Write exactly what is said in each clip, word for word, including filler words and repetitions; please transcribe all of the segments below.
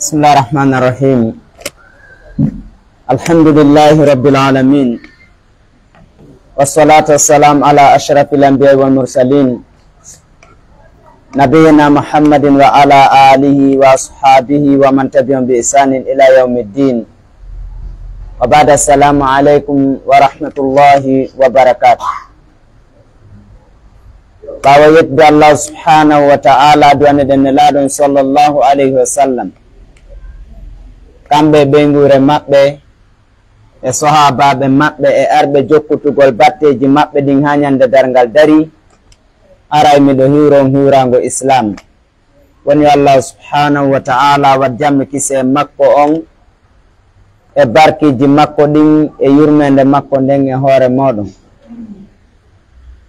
بسم الله الرحمن الرحيم. الحمد لله رب العالمين. والصلاة والسلام على أشرف الأنبياء والمرسلين، نبينا محمد وعلى آله وأصحابه ومن تبعهم بإحسان إلى يوم الدين. وبعد، السلام عليكم ورحمة الله وبركاته. Ɓaawo yettude Allah subhanahu wa ta'ala, du'aniɗen Nelaaɗo on sallallahu alayhi wa sallam, kamɓe e ɓeynguure maɓɓe, e sahaabaaɓe maɓɓe, e arɓe jokkutugol batteeji maɓɓe ɗin haa ñande darngal darii, aray miɗo hiwro on hiwraango Islaam. Woni yo Allah subhanahu wa ta'ala waɗ jam e kisiyee makko on, e barkiiji makko ɗin, e yurmeende makko nden e hoore mooɗon.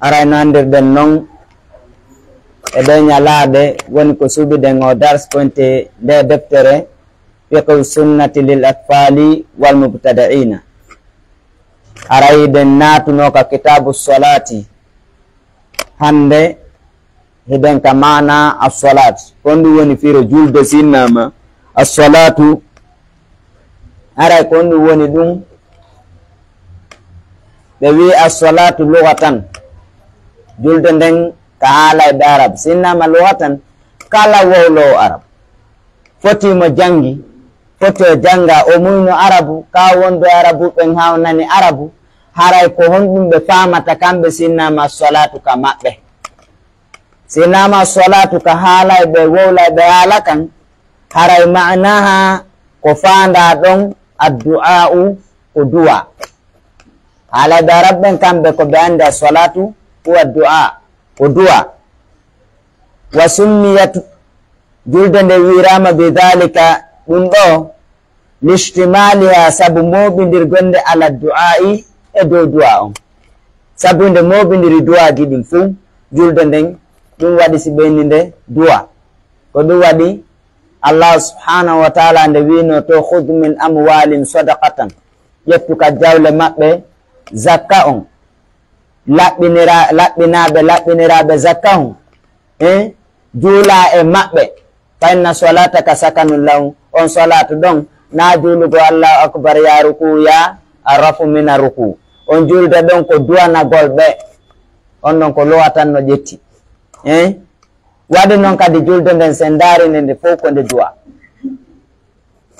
Aray no anndirɗen non, e ɗee ñalaaɗe woni ko suɓiɗen o dars ko wonte nde deftere Fiqhu Sunnati lil Atfali wal Mubtadi'ina. Aray ɗen naatunoo ka Kitaabu Salaati. Hannde hiɗen ka maana as-salaat. Ko honɗum woni firo julde sinnaama as-salaatu? Haray ko honɗum woni ɗum? Ɓe wi'i as-salaatu lughatan. Julde nden ka haalayɓe Arab. Sinnaama lughatan, kala wowloowo Arab. Foti mo janngi, foti o jannga, o muyno Arabu, ka wondu e Arabu ɓen haa o nani Arabu, haray ko honɗum ɓe faamata kamɓe sinnaama as-salaatu ka maɓɓe? Sinnaama as-salaatu ka haalayɓe, wowlayɓe haala kan, haray ma'anaha ko faandaa ɗon addu'a'u ko du'a. Haalayɓe Arab ɓen kamɓe ko ɓe anndi as-salaatu huwa addu'a, ko du'a. Wa summiyat, julde nde wi'iraama bi dhalika ɗum ɗo, lishtimaliha, sabu mooɓindirgol nde ala du'a'i e dow du'a on. Sabu nde mooɓindiri du'aaji ɗin fuu, julde nden ɗum waɗi si ɓeyni nde du'a. Ko ɗum waɗi Allah subhanahu wa ta'ala nde wi'no to, "Khudh min amwalihim sadaqatan." Ƴettu ka jawle maɓɓe zakka on. Laɓɓinira-, laɓɓinaaɓe, laɓɓiniraaɓe zakka on. Eh? Juula e maɓɓe. "Fa inna salataka sakanun lahum." On salaatu ɗon, na juulugo Allahu akbar, ya ruku, ya arrafu mina ruku. On julde ɗon ko du'anagol ɓe. On ɗon ko lughatan no ƴetti. Eh? Waɗi non kadi julde nden, sen ndaari nde, nde fow ko nde du'a.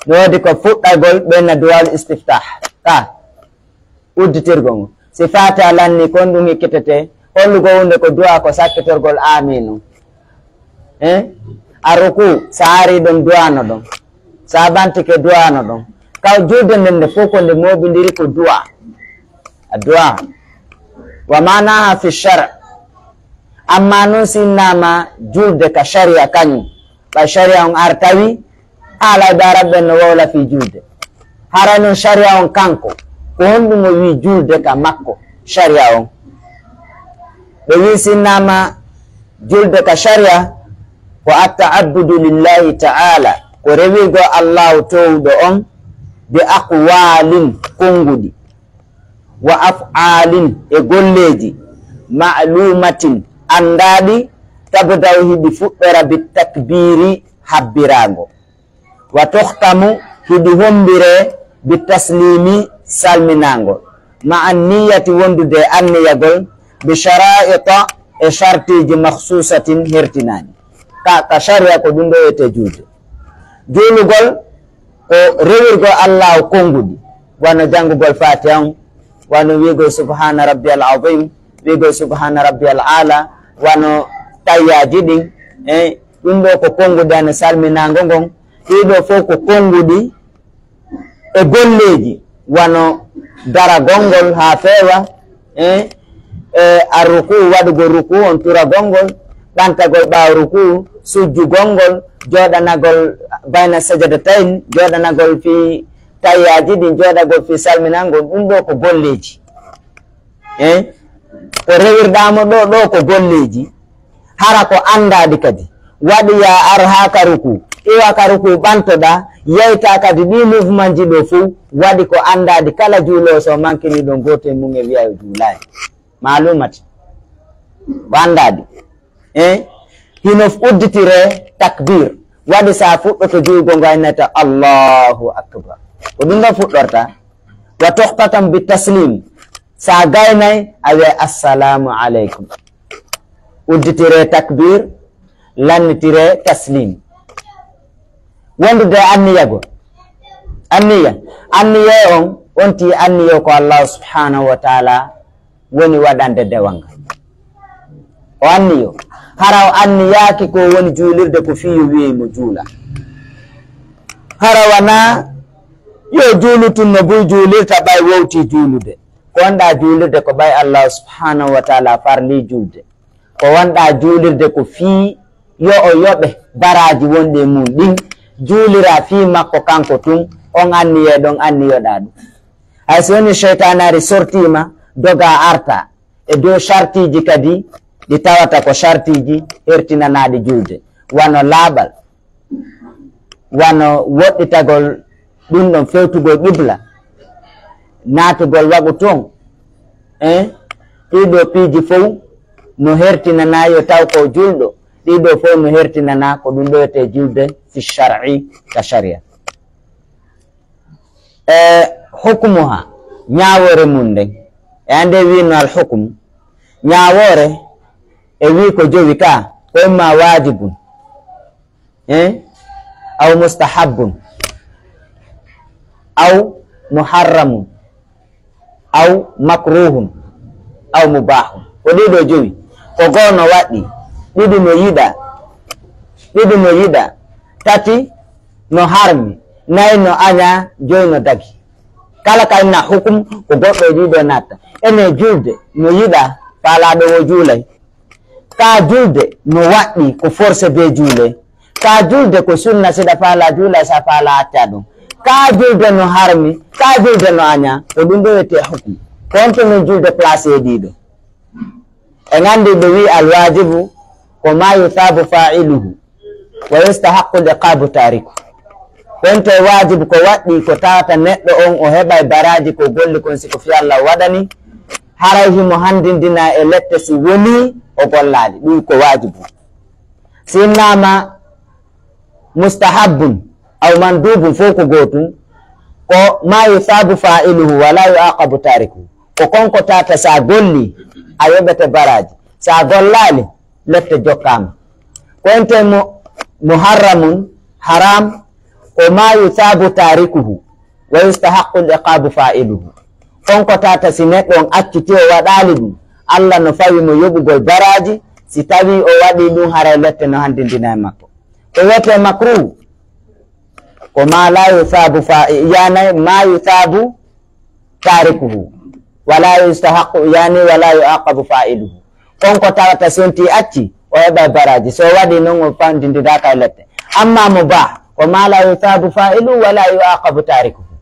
No woodi ko fuɗɗagol, ɓe na du'aul istiftah. Ka udditirgol ngo. Si Fatiha lanni, kon ɗum ekkitete, hollugo hunde ko du'a ko sakkitorgol amin. Eh? A ruku, sa ari ɗon du'ano ɗon. Sa bantike du'ano ɗon. Ka julde nden nde fow ko nde mooɓindiri ko du'a. Addu'a. Wa ma'anaha fi shar'. Amma non sinnaama julde ka sharia kañum. Ɓay sharia on artawi, haalay ɓe Arab ɓen no wowla fii julde. Hara non sharia on kanko, ko honɗum o wi'i julde ka makko, sharia on? Ɓe wi'i sinnaama julde ka sharia, ko at-ta'abbudu lillahi ta'ala, ko rewirgo Allahu towuɗo on, bi aqwalin, konnguɗi, wa af'alin, e golleeji, ma'lumatin, anndaaɗi, tabda'u, hiɗi fuɗɗora, bi takbiri, habbiraango. Wa tukhtamu, hiɗi hommbire, bi taslimi, salminaango. Ma'an niyyati, wondude anniyagol, bi shara'ita, e shartiiji, makhsusatin, hertinaaɗi. Ka, ka sharia ko ɗum ɗo wiyetee julde. Juulugol ko rewirgol Allahu konnguɗi, wano janngugol Fatiha on, wano wi'ugol subhana rabbiyal azim, wi'ugol subhana rabbiyal ala, wano tayyaaji ɗin, e ɗum ɗo ko konnguɗi ana salminaango ngon. Ɗii ɗo fow ko konnguɗi e golleeji, wano daragol ngol haa feewa, e, e arruku, waɗugol ruku on, turagol ngol, ɓantagol ɓaawo ruku, sujjugol ngol, jooɗanagol bayna sajadatayn, jooɗanagol fii tayyaaji ɗin, jooɗagol fii salminangol, ɗum ɗoo ko golleeji. Eh? Ko rewirɗaa mo ɗoo, ɗoo ko golleeji. Hara ko anndaɗi kadi. Waɗi yaa ar haa ka ruku, iwa ka ruku ɓantoɗaa, yeytaa kadi ɗii mouvement ji ɗoo fow, waɗi ko anndaɗi kala juuloowo so mankini ɗon gooto e mum e wi'a o juulaay. Maalumati. Ko anndaɗi. Eh? Hino f-, udditire takbir. Waɗi sa fuɗɗoto juulgo ngo a innata Allahu Akbar. Ko ɗum ɗon fuɗɗorta. Wa tuqtatamu bi taslim. Sa gaynay, a wi'ay assalamu aleykum. Udditire takbir, lannitire taslim. Wondude anniya go. Anniya. Anniya on, on ti anniya ko Allah subhanahu wa ta'ala woni waɗande dewal ngal. O anniyo. Hara o anniyaaki ko woni juulirde ko fii yo wi'ey mo juula. Hara wanaa yo juulu tun no buy juulirta ɓay wowti juulude. Ko wonɗaa juulirde ko ɓay Allah subhanahu wa ta'ala farli juulde. Ko wonɗaa juulirde ko fii yo o yoɓe baraaji wonɗi e mum ɗin, juulira fii makko kanko tun, on anniyee ɗon anniyoɗaa ɗum. Hay so woni seytaanaari sortiima, dogaa arta e dow shartiiji kadi ɗi tawata ko shartiiji hertinanaaɗi juulde, wano laaɓal, wano woɗɗitagol ɗum ɗon fewtugol qibla, naatugol waqtu ton, eh, ɗii ɗoo piiji fow no hertinanaa yo taw ko juulɗo, ɗii ɗoo fow no hertinanaa ko ɗum ɗo wiyetee juulde fi shar'i ka sharia. E hukmuha, ñaawoore mum nden. E annde wiino al hukmu, ñaawoore e wii ko jowi ka, ko imma waajibun, eh, aw mustahabbun, aw muharramun, aw makruhun, aw mubahun. Ko ɗii ɗoo jowi. Ko goo no waɗɗi, ɗiɗi no yiɗaa, ɗiɗi no yiɗaa, tati no harmi, nayi no añaa, jowi no dagi. Kala ka inna hukum ko goɗɗo e ɗii ɗoo natta. Ene julde no yiɗaa, faalaaɗo o juulay. Ka julde no waɗɗi ko forcé bee juule. Ka julde ko sunna, si ɗa faalaa juulay, si a faalaa accaa ɗum. Ka julde no harmi, ka julde no añaa, ko ɗum ɗo wiyetee hukum. Ko honto non julde placé ɗii ɗoo? En anndi ɓe wi'i alwaajibu ko maa yusaabu faa'iluhu wa yustahaqqu liqaabu taariku. Wonto e waajibu ko waɗɗi ko tawata neɗɗo on o heɓay baraaji ko golli kon si ko fii Allah o waɗani, haray himo hanndindinaa e lette si wonii o gollaali. Ɗum ko waajibu. Si innaama mustahabbun aw manduubun fow ko gootum, ko maa yusaabu faa'iluhu wa laa yu'aaqabu taarikuhu. Ko kon ko tawata si a golli, a yoɓete baraaji. Si a gollaali, lette jokkaama. Ko wiyetee mu-, muharramun, haram, ko maa yusaabu taarikuhu, wa yustahaqqu al-iqaabu faa'iluhu. Kon ko tawata si neɗɗo on acciti o waɗaali ɗum, Allah no fawi mo yoɓugol baraaji, si tawii o waɗii ɗum haray lette no hanndindinaa e makko. Ko wiyetee makruh, ko maa laa yusaabu faa-, yaani maa yusaabu taarikuhu, wa laa yustahaqqu, yaani wa laa yu'aaqabu faa'iluhu. Kon ko tawata si on tii acci, o heɓay baraaji. Si o waɗii non, o fandindiraaka e lette. Amma mubah, ko maa laa yusaabu faa'iluhu wa laa yu'aaqabu taarikuhu.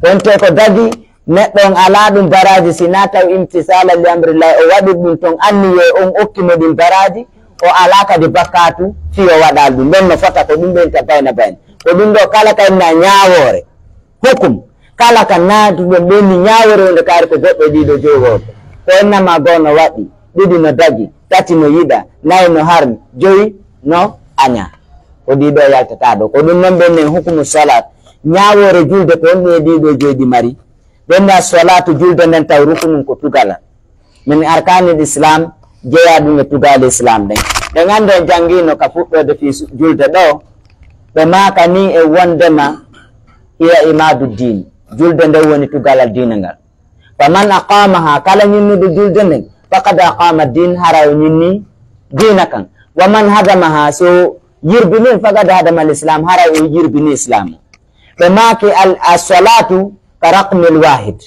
Wonte ko dagi, neɗɗo on alaa ɗum baraaji, si naa taw imtisaalan li amrillahi, o waɗi ɗum ton anniyee on okki mo ɗin baraaji, o alaa kadi bakkaatu fii o waɗaali ɗum. Ɗon no fota ko ɗum ɓenta bayna bayna. Ko ɗum ɗo kala ka inna ñaawoore, hukum, kala ka naatuɗon ɓenni ñaawoore wonde kaari ko goɗɗo ɗii ɗo joyi wooto. Ko innama goo no waɗi, ɗiɗi no dagi, tati no yiɗa, nayi no harmi, joyi no aña. Ko ɗii ɗo yaltata ɗo. Ko ɗum non ɓennen hukumu salaat. Ñaawoore julde ko honɗum e ɗii ɗo joyi ɗi mari? Ɓe wi'a salaatu, julde nden taw rukunun ko tugalal. Min arkaanil Islaam, jeyaa ɗum e tugaale Islaam ɗen. Ɗen annde en janngiino ka fuɗɗoode fii su-, julde ɗo, ɓe maaka nii e wondema hiya imaadu diin. Julde nden woni tugalal diina ngal. Fa man aqaamaha, kala ñinnuɗo julde nden, faqad aqaama diin, haray o ñinni diina kan. Wa man hadamaha, so yirbini, faqad hadama al-Islaam, haray o yirbini Islaam. Ɓe maaki al-, as-salaatu ka raqmil waahid.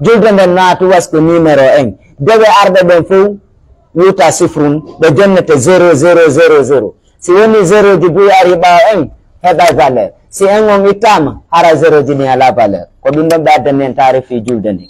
Julde nden naatu wasko numéro en. Dewe arɗe ɗen fow, Yuta sifrun, ɓe jonnete zéro, zéro, zéro, zéro. Si woni zéro ji buy ari ɓaawo en, heɓay valeur. Si en on ittaama, hara zéro ji ni alaa valeur. Ko ɗum ɗon ɓe addani en taarifi julde nden.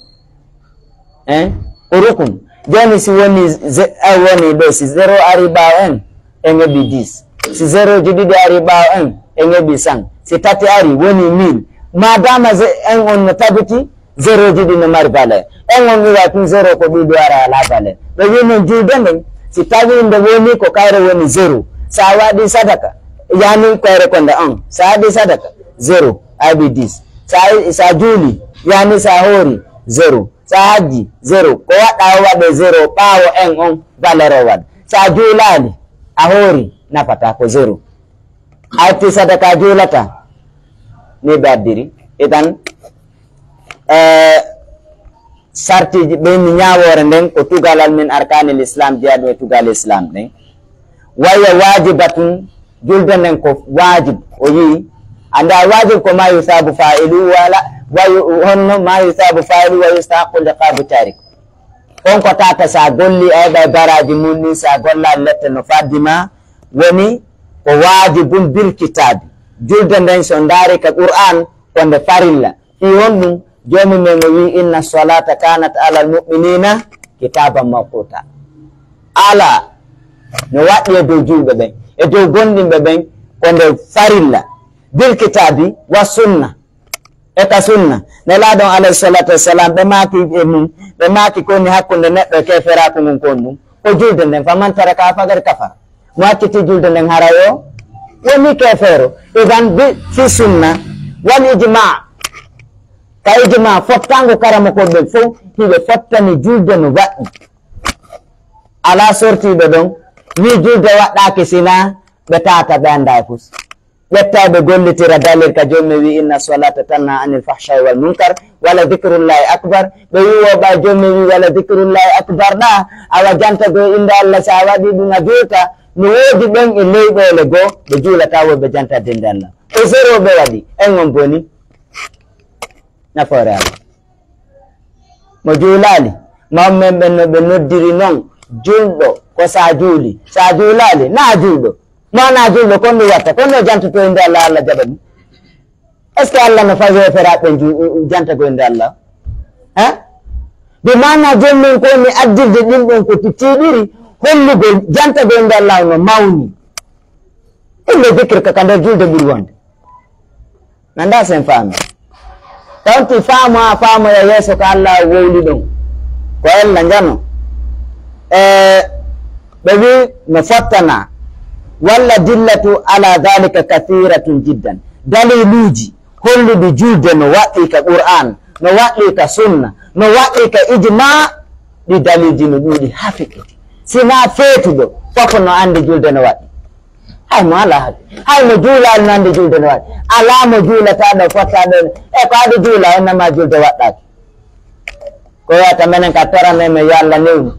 Hein? Ko rukun. Jooni si woni ze-, a woni ɗo, si zéro ari ɓaawo en, en heɓi dix. Si zéro ji ɗiɗi ari ɓaawo en, en heɓi cent. Si tati ari, woni mille. Maadaama ze-, en on no tabiti, zéro ji ɗi no mari valeur. En on iwa tun zéro ko ɗuuɗi ara alaa valeur. Ɓe wi non julde nden, si tawi nde woni ko kayre woni zéro. Sa waɗi sadaka, yani kayre ko nde on. Sa waɗi sadaka, zéro, a heɓi dix. Sa, sa juuli, yani sa hoori, zéro. Sa hajji, zéro. Ko waɗɗa o waɗe zéro, ɓaawo en on valeur o waɗa. Sa juulaali, a hoori, nafata ko zéro. A itti sadaka juulata. Ni ɓe addiri. Idan, eh, sartiji ɓe ni ñaawoore nden ko tugalal min arkanil islam, jeyaɗo e tugal islam ɗen. Waya wajibatun, julde nden ko wajib, o yii. Anda wajib ko ma yusabu fa'ilu wala, wayu, honno ma yusabu fa'ilu wa yustahaqu liqabu tarik. On ko tata sa golli a heɓay baraji mun ni, sa golla lette no faddi ma, woni ko wajibun bil kitabi. Julde nden so ndaari ka Qur'an, ko nde farilla. Fi honɗum? Joomi men o wi, "Inna salata kanat alal mu'minina kitaban mawquta." Ala no waɗɗi e dow julɓe ɓen, e dow gomɗinɓe ɓen, ko nde farilla. Bil kitabi wa sunna. E ka sunna. Nelaaɗo on alayhi salatu wassalam, ɓe maaki e mum, ɓe maaki ko woni hakkunde neɗɗo e keeferaaku ngun ko honɗum? Ko julde nden, "Faman taraka faqad kafar." Mo acciti julde nden haray o woni keefeero. Idan bi fi sunna wal ijma. Ka ijma, fottaango karamokooɓe ɓen fow, hiɓe fottani julde no waɗɗi. Alaa sortiiɗo ɗon, ni julde waɗɗaaki sina ɓe taata ɓe anndaa e fus. Ƴetta ɓe gollitira dalil ka Joomi wi, "Inna salata tanha anil fahshai wal munkar, wala dhikrullahi akbar." Ɓe wi, "O ɓay Joomi wi wala dhikrullahi akbar ɗa, awa janta go innde Allah, sa waɗi ɗum a juulta." No woodi ɓen e leyɗeele goo, ɓe juulata wo ɓe janta innde Allah. Ko zéro ɓe waɗi, en on boni. Nafoore Allah. Mo juulaali, mawɓe men ɓen no ɓe noddiri non, julɗo ko sa juuli, sa juulaali, na julɗo. Mo na julɗo, kon ɗum watta, kon ɗo jantoto innde Allah, Allah jaɓa ɗum. Est-ce que Allah no fawi heeferaaɓe ju-, janta ko innde Allah? Hein? Bi maana jooni non ko mi addirde ɗin ɗon ko ti-, tiiɗiri, hollugol janta ko innde Allah no mawni. Innde zikir ka, ka nder julde ɓuri wonde. Nanda sen faami. Tawti faamo a faamoya yeeso ka Allah wowli ɗon. Ko ella njano. E ɓe wi no fottana. Walla dillatu ala dhalika kathiratun jiddan. Daliluuji holluɗi julde no waɗɗi ka Qur'an, no waɗɗi ka sunna, no waɗɗi ka ijma, ɗi daliluuji no ɗuuɗi haa feƴƴiti. Sina feetuɗo, fof no anndi julde no waɗɗi. Hay mo alaa haaju. Hay mo juulaali no anndi julde no waɗɗi. Alaa mo juulata ɗo, fotta ɗo. E ko aɗa juula, on nama julde waɗɗaaki. Ko wiyata menen ka torane men yo Allah newnu.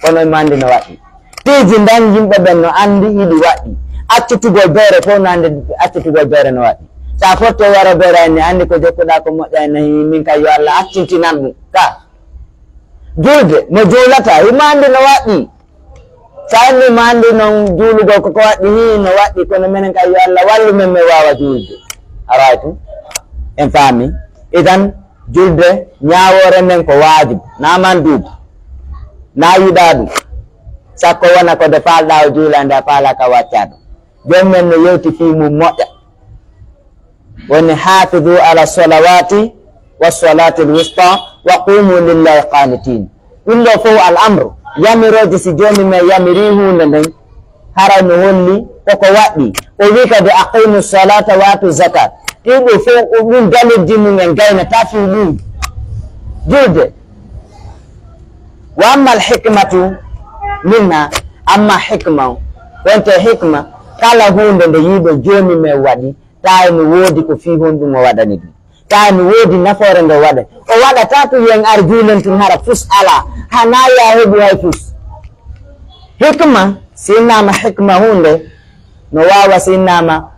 Kono imo anndi no waɗɗi. Piiji ndan yimɓe ɓen no anndi hiɗi waɗɗi. Accitugol beere fof no anndi accitugol beere no waɗɗi. Sa fotte yaro beere en ne anndi ko jokkuɗa ko moƴƴa en ne min kay yo Allah accintinan ɗum. Ka. Julde, mo juulata, himo anndi no waɗɗi. Sa anndi mo anndi non juulugol koko waɗɗi, hii no waɗɗi, kono menen kay yo Allah wallu men, men waawa juulde. A right? En faami? Idan, julde, ñaawoore nden ko waajib, na manduub, na yiɗaaɗum. Sakko wona ko de faalɗa o juula, nde a faala ka wacca ɗum. Joom men no yewti fii mum moƴƴa. Woni, "Hafidu ala salawati wa salati al wusta wa qumu lillahi qanitin." Ɗum ɗo fof al amru, yamirooje, si jooni men yamiri huunde nden, haray no holli koko waɗɗi. O wi kadi, "Aqimu salata wa atu zakat." Ɗiɗo fof, ɗum dalilji mum en gaynata fii ɗum. Julde. Wa amma al hikmatu minha, amma hikma, wonte hikma, kala huunde nde yiɗo jooni men waɗi, tawi no woodi ko fii honɗum o waɗani ɗum. Tawi no woodi nafoore nde o waɗa. O waɗata tun yen ar juulen tun hara fus alaa. Hanaa ya heɓu hay fus. Hikma, si innama hikma huunde, no waawa si innama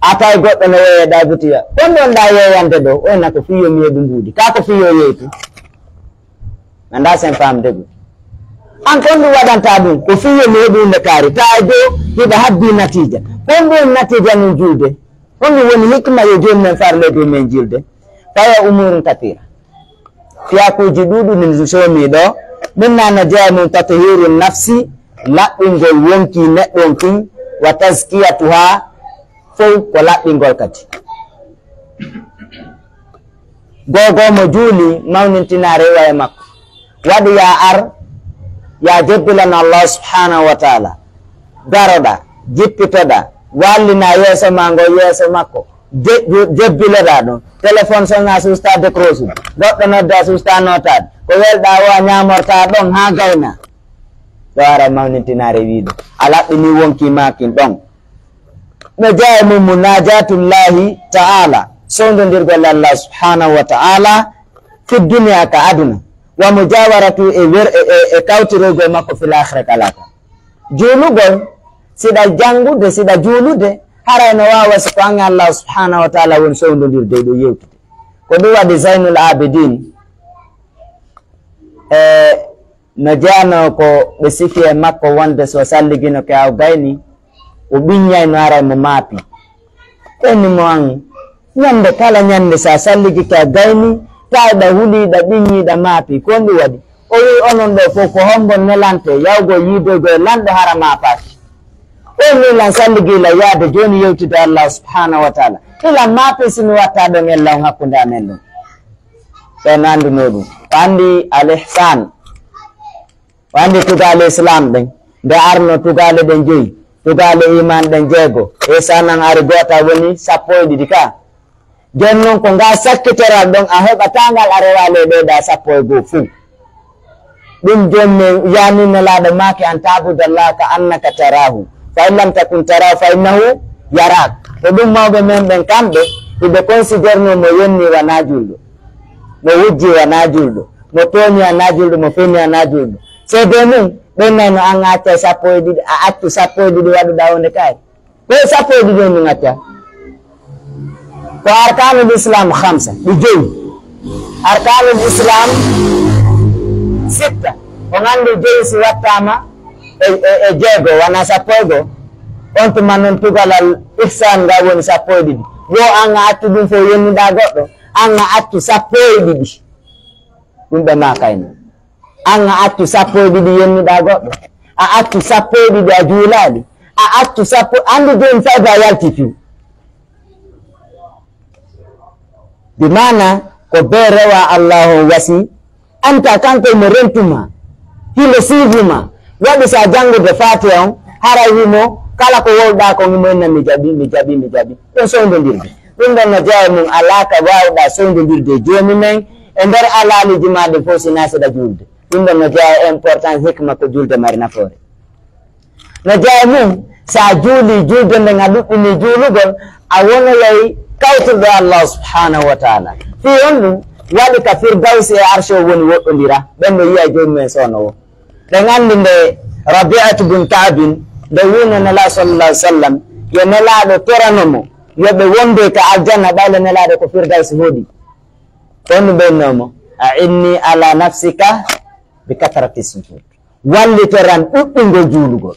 a tawi goɗɗo no yeeya ɗa butiya. Kon ɗon ɗa yeeyande ɗo, o na ko fii yo mi yeeɗu mbuuɗi. Ka ko fii yo yeeytu. Nanda sen faamde ɗum. An kon ɗum waɗanta ɗum, ko fii yo mi heɓi huunde kaari, taa e dow hiɗa habbii natiija. Kon ɗum natiija nun juulde? Honɗum woni hikma yo jooni men farle dow men juulde? Faya umuurun katiira. Fiyakuuji ɗuuɗuɗi ndi soomii ɗo, min naa no jeyaa mum tathiiru nafsi, laɓɓingol wonkii neɗɗo on kin, wa tazkiyatuhaa, fow ko laɓɓingol kadi. Googoo mo juuli, mawnintinaa rewa e makko. Waɗi yaa ar, yaa jebbilano Allah subhanahu wa taala. Daroɗaa, jippitoɗaa, wallinaa yeeso maa ngo yeeso makko. Je-, je-, jebbiloɗaa ɗum. Téléphone sonna sustaa décroche. Goɗɗo noddaa sustaa nootaade. Ko welɗaa o a ñaamortaa ɗon haa gaynaa. Ɗo ara mawnintinaa rewiiɗo. A laɓɓinii wonkii maa kin ɗon. No jeyaa e mum munajatullahi ta'ala, sowndondirgol Allah subhanahu wa ta'ala, fi duniya ka aduna, wa mujawaratu e wer-, e, e, e kawtirogol makko fil akhira ka laakara. Juulugol, siɗa janngude, siɗa juulude, haray no waawa si ko an e Allah subhanahu wa ta'ala woni sowndondirde e ɗo yewtude. Ko ɗum waɗi Zaynul Abidin, e, no jeyanoo ko ɓe sifi e makko wonde so salligino ke aw gayni, o ɓiññay no aray mo maapi. Ɓenni mo an, ñande kala ñande sa salligi ka gayni, tawɗa huliiɗa ɓiññiiɗa maapi, ko honɗum waɗi? O wi'i onon ɗo fof ko hombo nelante, yawgo yiidoygo e lanɗo hara maapaaki. On ni lan salligii lan yaade jooni yewtude Allah subhanahu wa ta'ala. Ilan maapi si mi watta ɗon ella on hakkunde amen ɗon. Ɓen anndunoo ɗum. O anndi al-ihsan. O anndi tugaale Islam ɗen. Nde arno tugaale ɗen joyi. Tugaale iman ɗen jeego. Ihsan an ari goota woni sappo e ɗiɗi ka. Jooni non ko ngaa sakkitoral ɗon a heɓataa ngal a rewaali e ɗee ɗaa sappo e goo fuu. Ɗum jooni men yaani Nelaaɗo maaki an ta'budallaha ka annaka tarahu. Fa in lam takun tarahu fa innahu yarak. Ko ɗum mawɓe men ɓen kamɓe hiɓe considérnoo mo yennii wanaa juulɗo. Mo wujjii wanaa juulɗo. Mo tooñi wanaa juulɗo, mo fini wanaa juulɗo. Seedee mum, ɓen nay no an a accay sappo e ɗiɗi, a accu sappo e ɗiɗi waɗuɗaa wonde kaari. Ko sappo e ɗiɗi on ɗum acca. Ko arkaanul Islam khamsa, ɗi joyi. Arkaanul Islam sitta. On anndi joyi si wattaama e, e, e jeego, wanaa sappo e goo. On tuma non tugalal ihsan ngal woni sappo e ɗiɗi. Wo an a accu ɗum fof yennuɗaa goɗɗo, an a accu sappo e ɗiɗi. Ɗum ɓe maakayno. An a accu sappo e ɗiɗi yennuɗaa goɗɗo. A accu sappo e ɗiɗi a juulaali. A accu sappo, anndi jooni fayda a yalti piw. Bi maana ko bee rewa Allahu wasi, anta kanko mo rentuma, himo siifuma, waɗi sa janngude Faatiha on, haray himo, kala ko wowɗaa kon himo inna mi jaɓi, mi jaɓi, mi jaɓi. Ɗum sowndondirde. Ɗum ɗon no jeyaa e mum alaa ka waawɗaa sowndondirde e Joomi men e nder alaaliji maa ɗin fof sinaa seɗa juulde. Ɗum ɗon no jeyaa e importance hikma ko juulde mari nafoore. No jeyaa e mum, so a juulii juulde nden a ɗuɗɗinii juulugol, a wonoyay kawtirɗo Allah subhanahu wa ta'ala. Fii honɗum? Waɗi ka Firdawsi e Arshi o woni woɗɗondira, ɓen no yi'a Joomi men soono o. Ɓen anndi nde Rabi'atu bun Ka'bin, nde wi'no Nelaaɗo sallallahu alaihi wasallam, yo Nelaaɗo torano mo, yo ɓe wondoy ka aljanna, ɓay le Nelaaɗo ko Firdawsi hoɗi. Ko honɗum ɓe innoo mo? "A'inni ala nafsika bi kathrati sujud." Wallitoran ɗuɗɗungol juulugol.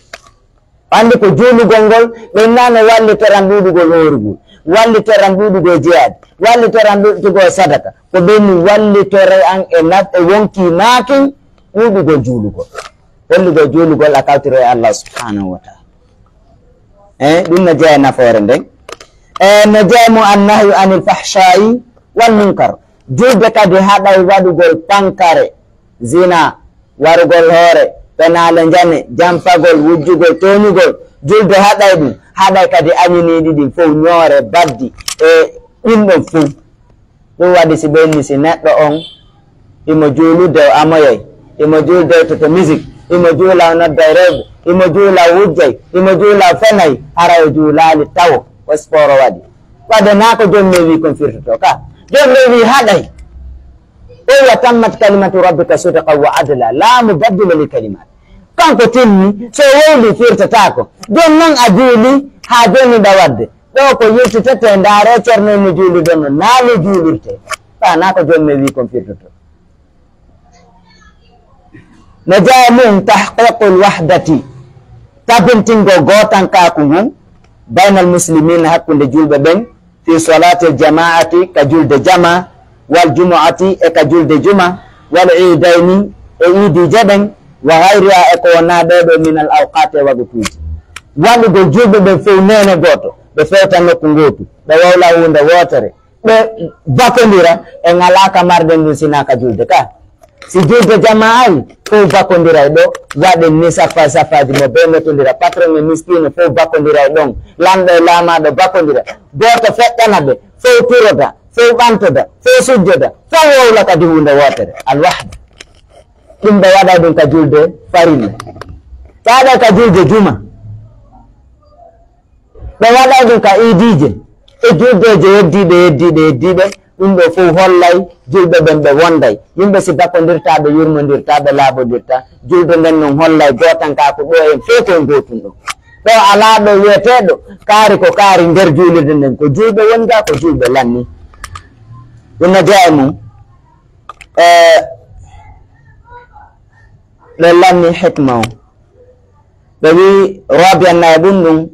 Anndi ko juulugol ngol, ɓe innaa no wallitoran ɗuuɗugol hoorugol, wallitoran ɗuuɗugol jeyaade, wallitoran ɗuuɗugol sadaka. Ko ɓe inni wallitoran e naf-, e wonkii maa kin ɗuuɗugol juulugol. Hollugol juulugol a kawtiro e Allah subhanahu wa ta'ala. Eh, ɗum no jeyaa e nafoore nden. Eh, no jeyaa mo annahyu anil fahsha'i wal munkar. Julde kadi haɗay waɗugol pankare, zina, warugol hoore, penaale njane, janfagol, wujjugol, tooñugol. Julde haɗay ɗum, haɗay kadi añiniiɗi ɗin fow, ñoore, baddi, e ɗin ɗon fow. Ɗum waɗi si ɓenni si neɗɗo on himo juulude o amoyay, himo juulude o toto musique, himo juula o nodday rewɓe, himo juula o wujjay, himo juula o fenay, hara o juulaali tawo, ko sport o waɗi. Wadde naa ko Joom men wii kon firtotoo ka. Joom men wii haɗay. O wa tammat kalimatu rabbika sidqan wa adla, la mubaddila li kalimat. Kanko timmi, so wowli firtataako. Jooni non a juuli, haa jooni ɗa wadde. Ɗo ko yiltitete, ndaare Ceerno no juulude no, naa no juulirte. Ɓa naa ko Joom men wii kon firtoto. Najaa mum tahqiqul wahdati, tabintingo gootankaaku ngun, baynal muslimina, hakkunde julɓe ɓen, fi salaatil jamaa'ati, ka julde jamaa, wal jumu'ati, e ka julde juma, wal iidayni, e iidiije ɗen, wa gayriha, e ko wonaa ɗee ɗoo, minal awqaati, e wagutuuji. Waɗugol julɓe ɓen fow neene gooto, ɓe fewta nokku ngootu, ɓe wowla huunde wootere, ɓe bakondira, en alaa ka marɗen ɗum sinaa ka julde ka. Si julde jamaa ari, fow bakondiray ɗo, waɗen ni saffa saffaaji mo bee notondira, patron e miskiino fow bakondiray ɗon, lanɗo e laamaaɗo bakondira, gooto feƴƴana ɓe, fow turoda, fow ɓantoda, fow sujjoda, fow wowla kadi huunde wootere. Alwahda. Ɗum ɓe waɗay ɗum ka julde farilla. Ɓe waɗay ka julde juma. Ɓe waɗay ɗum ka iidiije e juldeeje heddiiɗe, heddiiɗe, heddiiɗe. Ɗum ɗoo fow hollay julɓe ɓen ɓe wonday. Yimɓe si bakondirtaa, ɓe yurmondirtaa, ɓe laaɓondirtaa. Julde nden non hollay gootankaaku ɗoo en fow ko e gootun ɗoo. Ɗoo alaa ɗoo wi'eteeɗo kaari ko kaari nder juulirde nden. Ko julɓe wondaa, ko julɓe lanni. Ɗum no jeyaa e mum. E, ɓe lanni hikma o. Ɓe wi'i, rabi'an, nayaɓun ɗum,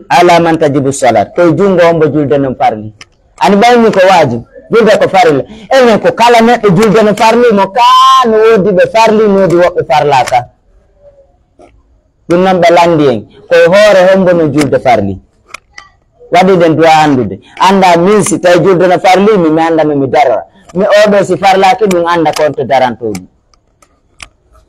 ala man tajibu salat, ko e junngo hombo julde non farli. Ani ɓayni ko waajib, julde ko farilla. Enen ko kala neɗɗo julde no farli mo, kaa no woodi ɓe farli, no woodi woɓɓe farlaaka. Ɗum non ɓe lanndi en, ko e hoore hombo no julde farli. Waɗi ɗen du'a anndude. Annda min si tawi julde no farli, mi, mi annda no mi darora. Mi oo ɗoo si farlaaki ɗum, annda ko on to darantoo ɗum.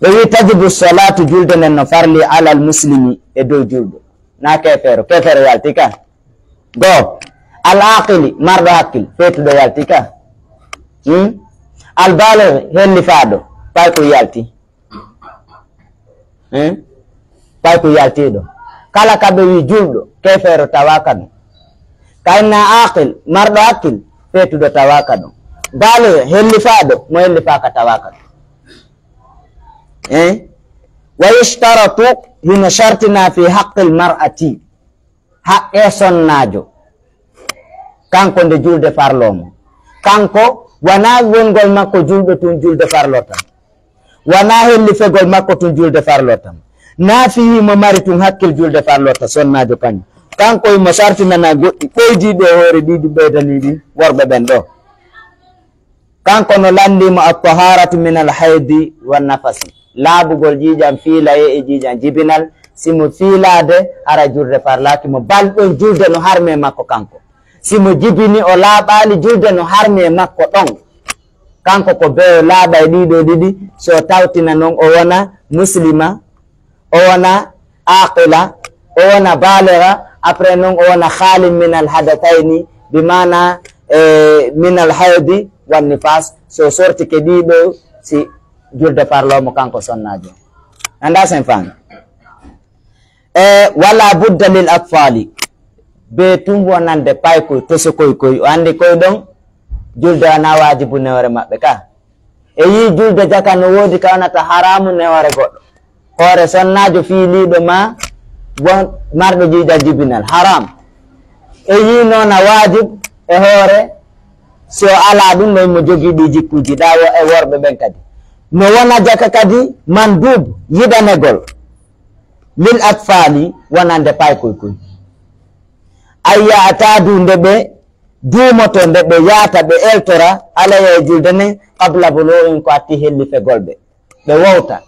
Ɓe wi'i, tajibu salatu, julde nden no farli, alal muslimi, e dow julɗo. Na keefeero, keefeero yalti ka. Goo, al aqili, marɗo hakkil, feetuɗo yalti ka. Hmm? Al baligh, hellifaaɗo, payko yalti. Hmm? Payko yaltiiɗo. Kala ka ɓe wi'i julɗo, keefeero tawaaka ɗum. Kayna aqil, marɗo hakkil, feetuɗo tawaaka ɗum. Baligh, hellifaaɗo, mo hellifaaka tawaaka ɗum. Eh? Wa yushtaratu, hino shartina fi haqqil mar'ati, haqqe sonnaajo. Kanko nde julde farloo mo. Kanko wanaa wongol makko julɗo tun julde farloo tan. Wanaa hellifegol makko tun julde farloo tan. Naa fii mo mari tun hakkil julde farloo tan, sonnaajo kañum. Kanko himo sartinana goɗɗi ɓeydiiɗi e hoore ɗiɗi ɓeydanii ɗi worɓe ɓen ɗoo. Kanko no lanndii mo at-taharatu min al-haydi wan nafasi. Laaɓugol ƴiiƴan fiilayee e ƴiiƴan jibinal. Si mo fiilaade, hara julde farlaaki mo. Bal ɗon julde no harmi e makko kanko. Si mo jibini, o laaɓaali, julde no harmi e makko ɗon. Kanko ko bee o laaɓay ɗiɗo ɗiɗi. So tawtina non o wona muslima, o wona aqila, o wona baaliga, après non o wona khaalin min al hadatayni, bi maana, eh, min al haydi wan nifas. So sortike ɗiɗo, si julde farloo mo kanko sonnaajo. Annda sen fan. E wala budda lil atfali. Be tun wonande paykoy, tosokoy koy. O anndi koy ɗon, julde wona waajibu newre maɓɓe ka. E yii julde jaka no woodi ka wonata haraamu newre goɗɗo. Hoore sonnaajo fiiliiɗo ma won marɗo ƴiiƴan jibinal. Haram. E yii noona waajib e hoore si o alaa ɗum ɗon mo jogii ɗi jikkuuji ɗa wo-, e worɓe ɓen kadi. No wona jaka kadi mandub yiɗanegol. Lil atfali wonande paykoy koy. Ay ya'tadu nde ɓe duumoto, nde ɓe yaata, ɓe eltora, alaya e julde nden, qabla buluughin ko atti hellifegol ɓe. Ɓe wowta.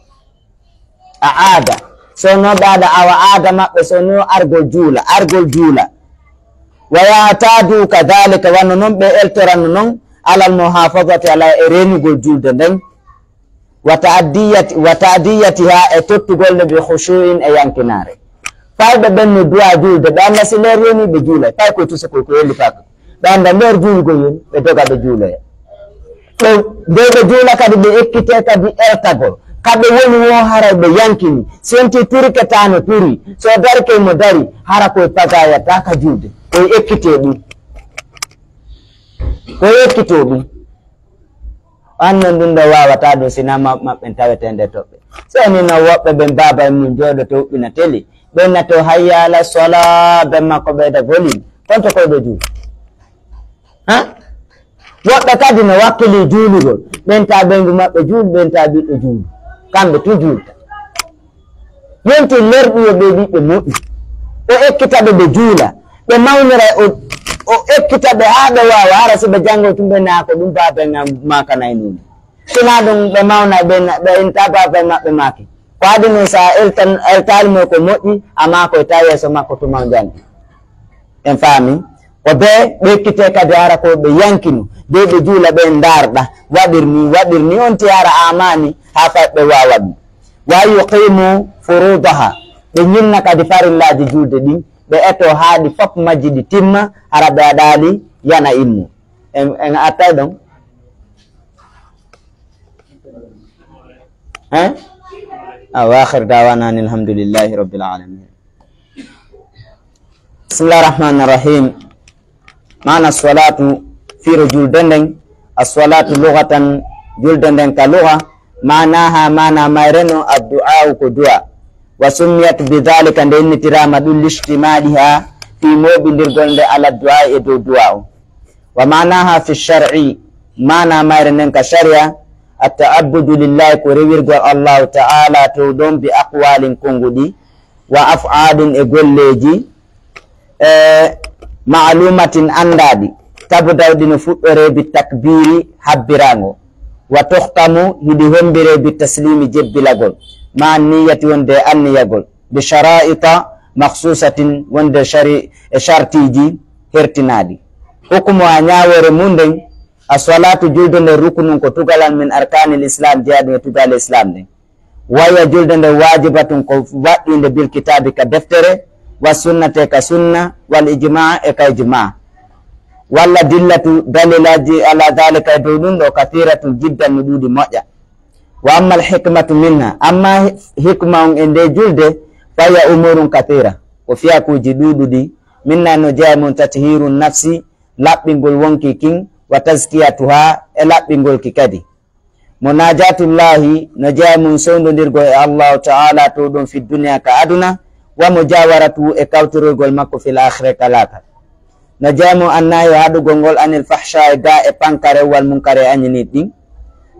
A aada. So no ɓe aada awa aada maɓɓe, so no argol juula, argol juula. Wa ya'tadu kadhalika, wano non ɓe eltorano non, alal muhafazati ala e reenugol julde nden. Wa ta'addiyati-, wa ta'diyatiha e tottugol nde bi khushu'in e yankinaare. Fayɓe ɓen no du'a julde, ɓe annda si leer yoni ɓe juulay, fay koy tusa koy ko yelli faa koy. Ɓe annda leer juulugol yoni, ɓe doga ɓe juuloya. Ɓe, nde ɓe juula kadi ɓe ekkite kadi eltagol. Ka ɓe woni wo haray ɓe yankini, si on ti turike taa no turi, so darike mo dari, hara koye pagayata ka julde, koye ekkite ɗum. Koye ekkito ɗum. An non ɗum ɗo waawata ɗum, si na ma-, maɓɓen tawete nder toɓɓe. Seni no woɓɓe ɓen baaba en mum jooɗoto huɓɓina teli, ɓen nato hayya ala sola, ɓen makko ɓeyda volume. Konto koy ɗo juul. Ha? Woɓɓe kadi no wakkili juulugol. Ɓen ta ɓeyngu maɓɓe juul, ɓen ta ɓiɗɗo juul. Kamɓe tun juulta. Yonti lerɗu yo ɓe ɓiɓɓe moƴƴi. O ekkita ɓe ɓe juula. Ɓe mawnira, o, o ekkita ɓe haa ɓe waawa, hara si ɓe janngoy tun ɓe naa ko ɗun baaba en maaka nay nun. Sinaa ɗun ɓe mawna ɓe na-, ɓe inta baaba en maɓɓe maaki. Ko adinun sa eltan-, eltaali mo ko moƴƴi, amma ko e tawi yeeso makko tuma o janngi. En faami? Ko ɓe, ɓe ekkite kadi hara ko ɓe yankinu, de ɓe juula ɓe ndaarɗa, waɗir ni, waɗir ni, on ti hara amani, haa fay ɓe waawa ɗum. Wa yuqimu furudaha, ɓe ñinna kadi farillaaji julde ɗin, ɓe eto haa ɗi fof majji ɗi timma, hara ɓe aɗaali yana immo. En, en attay ɗon? Hein? Awa akhir dawana anil hamdulillahi rabbil alamin. Bismillahir rahmanir rahim. Maana salatu, firo julde nden. As-salatu lughatan, julde nden ka lugha. Maanaha, maana mayre no, addu'a ko du'a. Wa summiyat bi dhalika, nde innitirama ɗum, lishtimaliha, fi moɓindirgol nde, ala du'a, e dow du'a o. Wa maanaha fi shar'i, maana mayre nden ka sharia, at-ta'abbudu lillahi, ko rewirgol Allahu ta'ala to ɗon, bi aqwalin, konguɗi, wa af'alin, e golleeji, e ma'lumatin, anndaɗi, tabda'u, ɗi no fuɗɗore, bi takbiri, habbirango, wa tukhtamu, hiɗi hombire, bi taslimi, jebbilagol, ma niyyati, wonde e anniyagol, bi shara'ita makhsusatin, wonde shari-, e shartiji hertinaɗi. Hukumu ha ñaawore mum nden, as-salatu, julde nden, rukunun, ko tugalal, min arkanil islam, jeyaɗum e tugal islam nden. Waya julde nden wajibatun, ko waɗɗinde, bil kitabi, ka deftere, wa sunnate, ka sunna, wal ijma, e ka ijma. Walla dillatu, dalilaji, ala dhalika, e dow ɗum ɗo, kathiratun jiddan, no ɗuuɗi moƴƴa. Wa ammal hikmatu minha, amma hi-, hikma on e nde julde, faya umurun kathira, ko fiyakuuji ɗuuɗuɗi. Minha, no jeya mum tathirun nafsi, laɓɓingol wonki kin, wa tazkiyatuha, e laɓɓingol ki kadi. Munajatullahi, no jeya mum sowndondirgol e Allahu ta'ala to ɗum fi dunya, ka aduna, wa mujawaratu, e kawtirorgol makko, fil akhirati, ka laakara. No jeya mum annahi, haɗugol ngol, anil fahsha'i, ga e pankare, wal munkare, e añiniiɗi ɗin.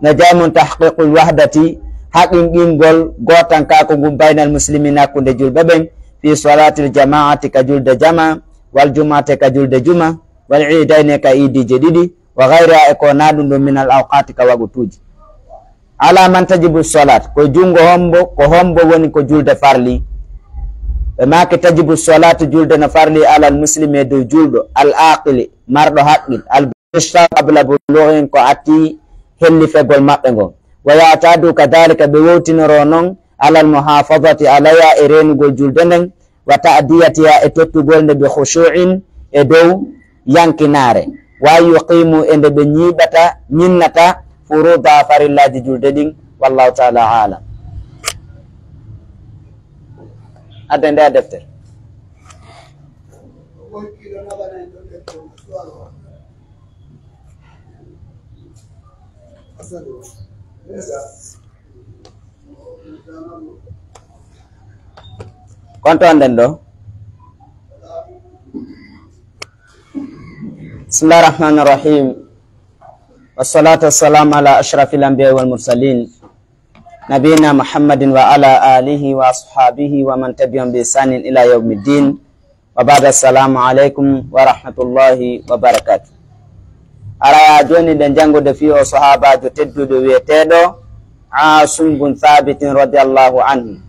No jeya mum tahqiqul wahdati, haqinqingol gootankaaku ngun, baynal muslimina, hakkunde julɓe ɓen, fi salatil jama'ati, ka julde jama, wal jum'ati, ka julde juma, wal iidayni, ka iidije ɗiɗi, wa ghayriha, e ko na ɗum ɗon, minal awqati, ka wagutuuji. Ala man tajibu salat, ko junngo hombo, ko hombo woni ko julde farli? Ɓe maaki, tajibu salatu, julde no farli, alal muslimi, e dow julɗo, al aqili, marɗo haqqil, al bishra qabla bulughin, ko atti hellifegol maɓɓe ngon. Wa ya'tadu kadhalika, ɓe wowtinoro non, alal muhafadati alayha, e reenugol julde nden, wa ta'diyatiha, e tottugol nde, bi khushu'in, e dow yankinaare, wa yuqimu, e nde ɓe ñiiɓata, ñinnata, furuda, farillaaji julde ɗin. Wallahu ta'ala a'lam. Adda nde a deftere. Konto nden ɗo. Bismillahir rahmanir rahim. Wassalatu wassalamu ala ashrafil anbiya wal mursalin, nabiyina Muhammadin wa ala alihi wa ashabihi wa man tabi'ahum bi ihsanin ila yawmiddin. Wa ba'da, assalamu alaikum wa rahmatullahi wa barakatuh. Araya joni ɗen janngude fii o sahaabaajo tedduɗo wi'eteeɗo Asim bun Thabitin radiyallahu anhu.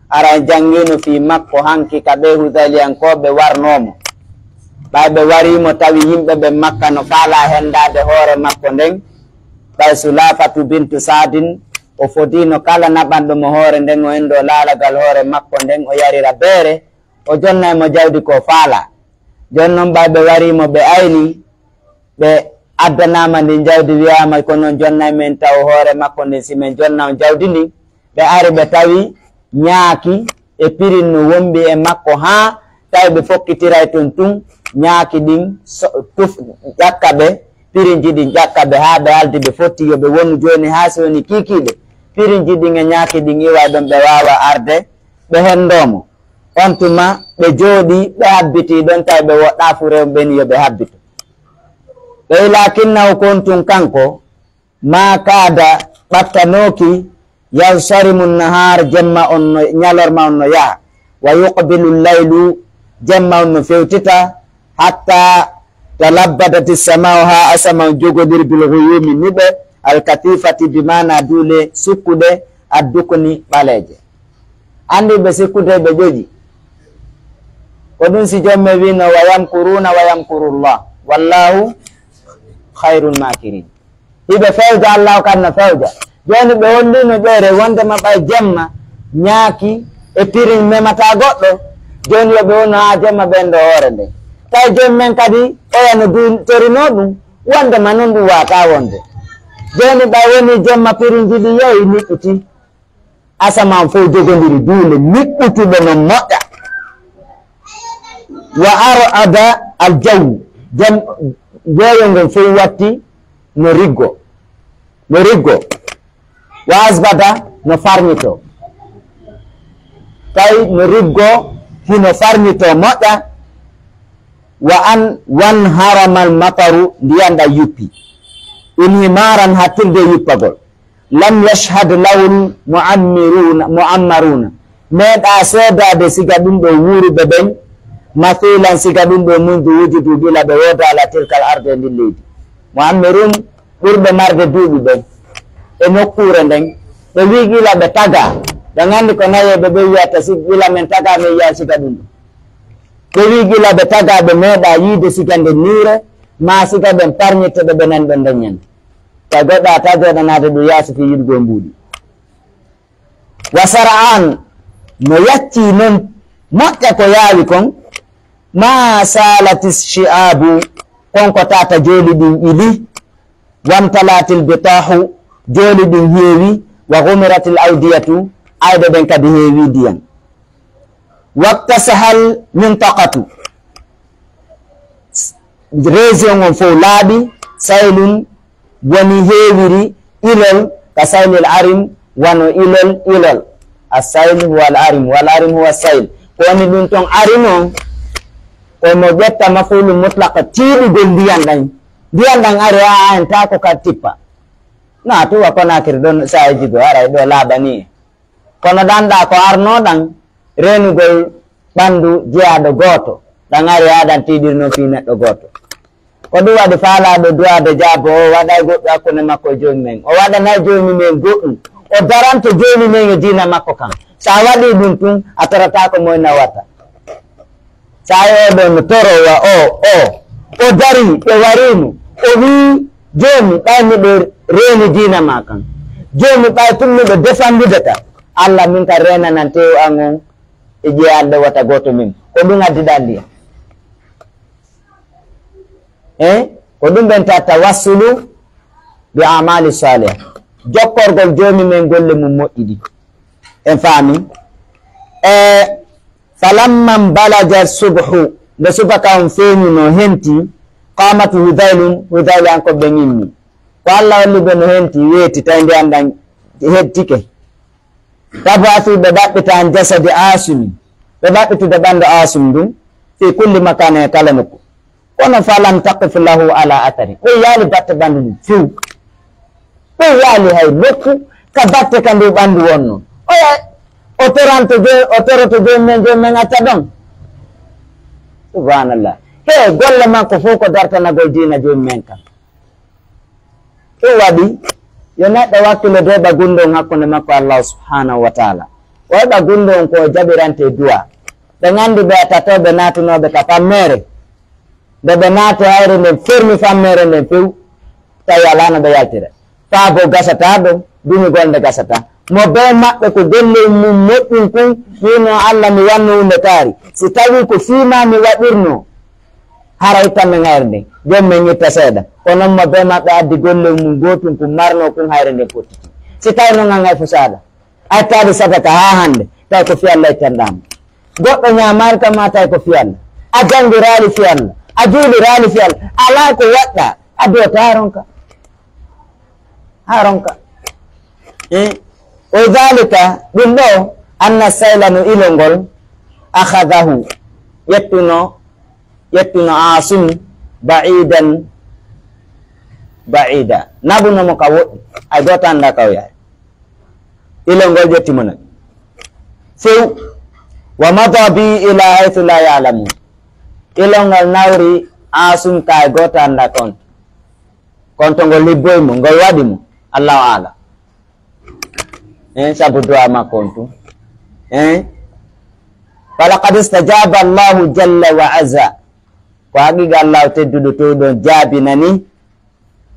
Ara en janngino fii makko hanki ka ɓee Hudayliyankooɓe warnoomo. Ɓay ɓe wariimo tawi yimɓe ɓen Makka no faalaa hendaade hoore makko nden. Ɓay Sulaafatu bintu Saadin, o fodiino kala naɓanɗo mo hoore nden, o enndoo laalagal hoore makko nden, o yarira beere, o jonnay mo jawdi ko faalaa. Jooni non, ɓay ɓe wariimo, ɓe ayni, ɓe addanaama ndin jawdi, wi'aama, "Ko non, jonnay men taw hoore makko nden, si men jonna on jawdi ndin." Ɓe ari, ɓe tawi ñaaki e pirin no wombi e makko, haa tawi ɓe fokkitiray ton tun, ñaaki ɗin so-, tuf-, ƴakka ɓe, pirinji ɗin ƴakka ɓe, haa ɓe haldi, ɓe fotti yo ɓe wonu jooni, haa si woni kiikiiɗe. Pirinji ɗin e ñaaki ɗin iway ɗon, ɓe waawa arde, ɓe hendoo mo. On tuma ɓe jooɗii, ɓe habbitii ɗon, tawi ɓe woɗɗaa fuu rewɓe ɓen yo ɓe habbito. Ɓe wi, "Lakinnahu, ko on tun kanko, ma kaada, ɓattanooki, Yansarimu nnahaar, jemma on no, ñalorma on no yaha. Wa yuqbilu llaylu, jemma on no fewtita. Hatta talabbadat ssamau, haa asama on jogodiri, bil guyumi, niɓe, al kathifati, bi maana duule sukkuɗe, ad dukni, ɓaleeje. Anndi ɓe sikkude ɓe ƴoƴi. Ko ɗum si joom men wino, wa yamkuruna wa yamkuru llah, wallahu khayrul makirin. Hiɓe fewja, Allahu kadi no fewja. Jooni ɓe hollino ɓeere wondema ɓay jemma ñaaki e pirin memata goɗɗo. Jooni yo ɓe wonno haa jemma ɓen ɗo hoore nden. Tawi joom men kadi oya no dutorinoo ɗum, wondema non ɗum waata wonde. Jooni ɓay woni jemma pirinji ɗi yehi niɓɓiti. Asamaan fof jogondiri duule niɓɓutuɗe no moƴƴa. Wa arada al jaw, jam, weeyo ngon fof watti no riggo, no riggo. Wa asbada, no farñito. Tawi no riggo, hino farñito moƴƴa. Wa an, wan haramal mataru, ndiyan ɗan yuppi. Inhimaran, hattirde yuppagol. Lam yashhad lahul muammiruna, muammaruna. Meeɗa seedaade siga ɗum ɗo wuuruɓe ɓen, mathilan siga ɗum ɗo mundu wujudu gila ɓe wooda ala tilkal arde e ndin leydi. Muammirun, ɓurɓe marde duuɓi ɓen e nokkuure nden, ɓe wi gila ɓe taga, ɓe nganndi ko nayeeɓe ɓe wiyata si gila men taga men yiyan siga ɗum ɗo. Ɓe wi gila ɓe taga ɓe meeɗa yiide siga nden niire, ma siga ɓen parñitte ɓe ɓe nan ɓe ndeññande. Tawi goɗɗo a tawa jooɗanaade ɗum yaasi fii yiɗugol mbuuɗi. Wa sara'an, no yacci non moƴƴa ko yaawi kon, ma salati shi'abu, kon ko tata jooli ɗin ili, wamtalatil bitahu, jooli ɗin heewi, wa gumiratil awdiyatu, ayɗe ɗen kadi heewi ndiyan. Waktasahal mintaqatu, région on fof laaɓi, saylun woni heewiri ilol ka saylil arim, wano ilol, ilol. As-sayl huwa al-arim, wal arim huwa as-sayl. Ko woni ɗum ton arim on, ko mo ƴetta mafulu mutlaq tiiɗugol ndiyan ɗan. Ndiyan ɗan ari a, a en taa ko ka tippa. Na tuwa Konakiri ɗon saaji go aray ɗo laaɓani. Kono ɗan ɗa ko arno ɗan reenugol ɓanndu jeyaaɗo gooto, ɗan ari haa ɗan tiiɗiri noon fii neɗɗo gooto. Ko ɗum waɗi faalaaɗo duwaade jaabo o waɗay goɗɗum hakkunde makko e Joomi men. O waɗanay Joomi men goɗɗum. O daranto Joomi men e diina makko kan. So a waɗii ɗum tun, a torataako moy nawata. Saa'i oo ɗoo no torowa o, o, o darii, ɓe wariimo. O wi'i, Joomi, ɓay miɗo reeni diina maa kan. Joomi, ɓay tun miɗo defandude ka. Alla, min ka reenanan tew an on e ƴeyanɗe wota gooto min. Ko ɗum addiɗaa ndiyan. Eh? Ko ɗum ɓen ta tawassulu bi amali salih. Jokkorgol Joomi men golle mum moƴƴi ɗi. En faami? E, falamma balaja subhu, nde subaka on feeñi no henti, qamatu Hudhaylun, Hudhayl an ko ɓe ñimmi. Ko Alla holli ɓe no henti, weeti, tawi ndiyan ɗan hettike. Tabasu, ɓe ɗaɓɓita an jasadi Asimi, ɓe ɗaɓɓitude ɓanndu Asim ndun, fi kulli makani, e kala nokku. Kono falam taqif lahu ala athari. Ɓe yaali batte ɓanndu ndun few. Ɓe yaali hay nokku ka batte ka ndu ɓanndu wonno. Oya, o toranto jo-, o toroto Joomi men, Joomi men acca ɗon. Subhanallah. He, golle makko fow ko dartanagol diina Joomi men kan. Ɗum waɗi, yo neɗɗo wakkilo doɓa gunndon hakkunde makko e Allahu subhanahu wa taala. O heɓa gunndon ko o jaɓirante du'a. Ɓe nganndi ɓe a tatooɓe naatunooɓe ka fammeere. Nde ɓe naati hayre nden, fermi fammeere nden few, tawi alaa no ɓe yaltira. Faabo gasataa ɗon, duñugol nde gasataa. Mo bee maɓɓe ko golle mum moƴƴum kun, wi'no, "Alla, mi wanno huunde kaari." Si tawii ko fii maa mi waɗirno, hara ittan men hayre nden, Joomi men itta seeɗa. Ko non mo bee maɓɓe addi golle mum gootum kun marno kun, hayre nden fottiti. Si tawi non an hay fo saaɗa, a ittaali sadaka haa hannde, tawi ko fii Alla ittanɗaa mo. Goɗɗo ñaamaali ka maa, tawi ko fii Alla. A janngiraali fii Alla. A juuliraali fii Alla. Alaa ko waɗɗaa, a duwata haa ronka. Haa ronka. Eh, wa dhalika, ɗum ɗo, anna sayla no ilol ngol, akhadahu, ƴettuno, ƴettuno Asim, ba'idan, ba'ida. Naɓuno mo ka woɗɗi, hay gooto anndaa ka o yahi. Ilol ngol ƴetti mo non. Few. Wa mada bi ila haythu la ya'lamun. Ilol ngol nawri Asum ka e gooto annda kon. Kon to ngol libboy mo, ngol waɗi mo. Allahu a'lam. En sabu du'a makko on tun. En. Falaqad istajaba Allahu jalla wa azza. Ko haqiqa Allahu tedduɗo towɗo on jaabinani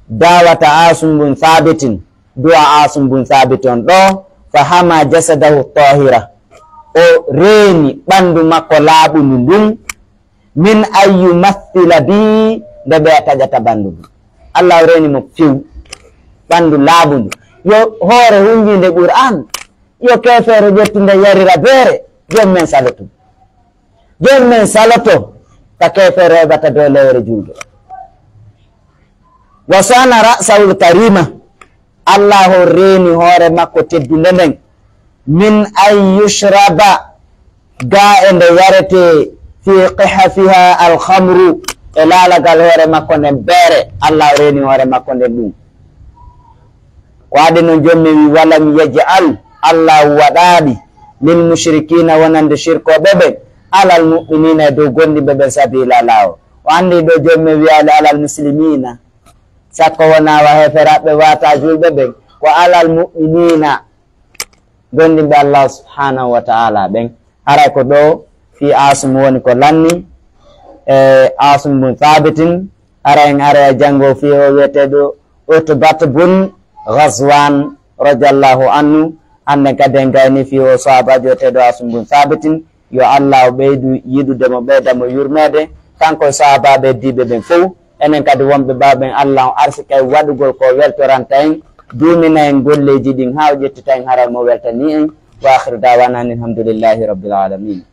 da'wata Asum bun Thabitin, du'a Asum bun Thabit on ɗo, fa hama jasadahu tahira. O reeni ɓandu makko laaɓundu ndun, min an yumathila bi, nde ɓe taƴata ɓandu ndun. Allahu reeni mo few, ɓandu laaɓundu. Yo hoore hunjinde Qur'an, yo keefeero ƴettu nde yarira beere, joom men salotu. Joom men saloto ka keefeero heɓata dow lewre julɓe. Wa sana ra'sahul karima. Allahu reeni hoore makko teddunde nden. Min an yushraba, ga e nde yarete, fi qihafiha alhamru, e laalagal hoore makko nden beere. Allahu reeni hoore makko nden ɗum. Ko adi non joom men wi, walam yaj'al, Allahu waɗaali, lil mushrikina, wonande shirkooɓe ɓen, alal mu'minina, e dow gomɗinɓe ɓen, sabila, laawol. O anndi ɗo joom men wiyaali alal muslimina, sakko wona wa heeferaaɓe wata julɓe ɓen, ko alal mu'minina, gomɗinɓe Allah subhanahu wa ta'ala ɓen. Haray ko ɗo fii Asum woni ko lanni, e Asum bun Thabitin, hara en ara e janngo fii o wiyeteeɗo Utbat bun Ghazwan radiyallahu anhu. Hannde kadi en gayni fii o sahaabaajo wiyeteeɗo Asum bun Thabitin, yo Allah o ɓeydu yiɗude mo, ɓeyda mo yurmeede, kanko e sahaabaaɓe diiɓe ɓen fow. Enen kadi wonɓe ɓaawo ɓen, Allah on arsika en waɗugol ko weltoranta en, duumina en golleeji ɗin haa o ƴettita en haral mo weltanii en. Wa akhiru da'wana anil hamdulillahi rabbil alamin.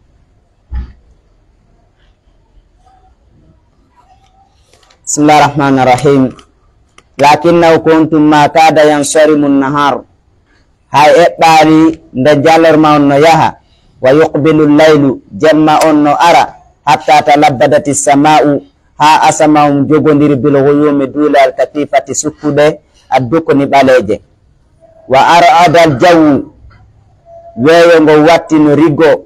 Bismillahir rahmanir rahim. Lakinnahu kuntum ma kada yansarimu nahar. Hay eɓɓaali nde jalorma on no yaha. Wa yuqbilu laylu, jemma on no ara. Hatta talabbadati sama'u, haa asama on jogondiri bil ghuyumi duule al katifati sukkuɗe addukuni ɓaleeje. Wa ar'ada al jawu, weeyo ngo watti no riggo.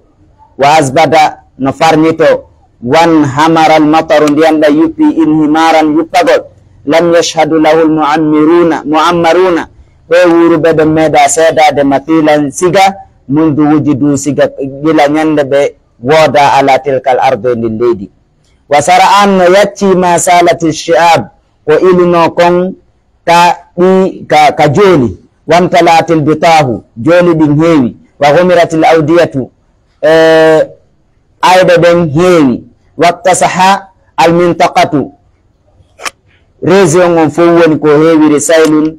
Wa asbada, no farñito. Wan hamara al mataru, ndiyan ɗan yuppi inhimaran yuppagol. Lam yashhadu lahu al mu'ammiruna, mu'ammaruna, ɓe wuuruɓe ɗon meeɗa seedaade masilan siga, mundu wujidu siga gila ñande ɓe wooda ala tilkal ardi e ndin leydi. Wa sara'an no yacci ma salati shi'ab, ko iluno kon ka ɗi, ka, ka jooli. Wamtala'atil bitahu, jooli ɗin heewi. Wa ghumiratil awdiyatu, e, ayɗe ɗen heewi. Waktasaha al mintaqatu, région on fow woni ko heewiri saylun,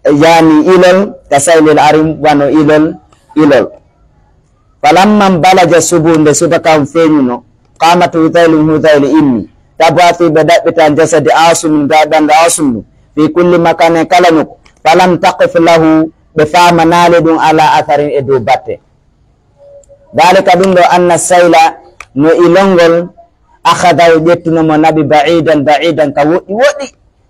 yani ilol, ka saylil arim, wano ilol, ilol. Falamman balaja subu, nde subaka on feeñuno, qamat Hudhaylun, Hudhayl immi, tab'athu, ɓe ɗaɓɓita, an jasadi Asum, ga ɓandu Asum ndu, fi kulli makanin, kala nokku. Falam taqif lahu, ɓe faamanaali ɗum, ala atharin, e dow batte. Dhalika, ɗum ɗo, anna sayla, no ilol ngol, akhadahu, ƴettuno mo, naɓi, ba'idan, ba'idan, ka woɗɗi woɗɗi.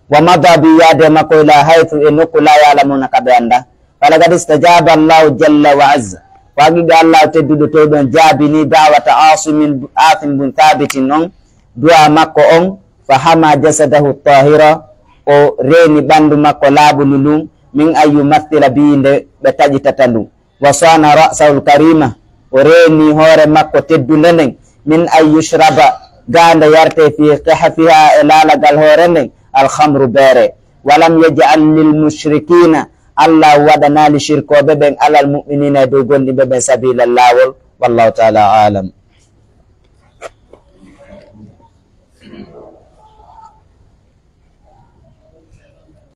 Wa mada bi, yaade makko, ila haythu, e nokku, la ya'lamuna, ka ɓe annda. Falaqad istajaba Allahu jalla wa azza. Ko haqiqa Allah tedduɗo towɗo on jaabini da'wata Asimin, Asim bun Thabitin on, du'a makko on, fa hama jasadahu tahira, o reeni ɓandu makko laaɓundu ndun, min an yumathila bihi, nde ɓe taƴitata ndu. Wa sana ra'sahul karima, o reeni hoore makko teddunde nden, min an yushraba, ga nde yarte, fi qihfiha, e laalagal hoore nden, al khamru, beere. Walam yaj'al lil mushrikina, Allah waɗanaali shirkooɓe ɓen, alal mu'minina, e dow gomɗinɓe ɓen, sabila, laawol. Wallahu ta'ala a'lam.